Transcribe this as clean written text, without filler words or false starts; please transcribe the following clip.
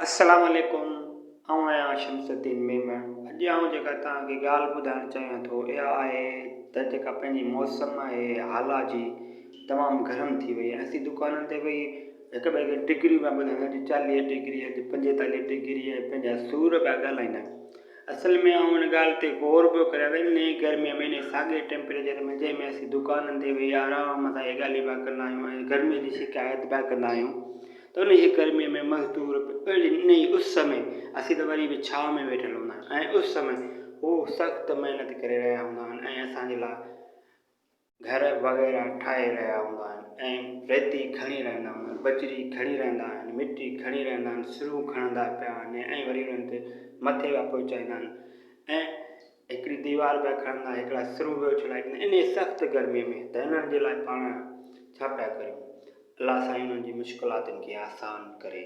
السلام عليڪم آئون آهيان شمس الدين ميمڻ اڄ آئون جيڪا توهان کي ڳالهه ٻڌائڻ چاهيان ٿو اها آهي ته جيڪا پنهنجي موسم آهي هالا جي تمام گرم ٿي وئي آهي اسين دڪانن تي ويهي هڪ ٻئي کي ڊگريون پيا ٻڌائين اڄ 40 ڊگري اڄ 45 ڊگري ۽ پنهنجا سور پيا ڳالهائيندا اصل ۾ آئون ان ڳالهه تي غور پيو ڪريان ته انهي گرمي ۾ انهي ساڳي ٽيمپريچر ۾ جنهن ۾ اسين دڪانن تي ويهي آرام سان اهي ڳالهيون پيا ڪندا آهيون ۽ گرمي جي شڪايت پيا ڪندا آهيون ته انهيء گرميء ۾ مزدور به اهڙي انهيء اس ۾، اسين ته وري به ڇانو ۾ ويٺل هوندا آهيون ۽ اس ۾ هو سخت محنت ڪري رهيا هوندا آهن ۽ اسان جي لاء گهر وغيره ٺاهي رهيا هوندا آهن ۽ ريتي کڻي رهندا هوندا آهن، بجري کڻي رهندا آهن، مٽي کڻي رهندا آهن، سرون کڻندا پيا آهن ۽ وري انهن تي مٿي پيا پهچائيندا آهن ۽ هڪڙي ديوار پيا کڻندا، هڪڙا سرون پيا اڇلائيندا، انهيء سخت گرميء ۾ ته انهن جي لاء پاڻ ڇا پيا ڪريون؟ الله سائين انهن جي مشڪلاتن کي آسان ڪري.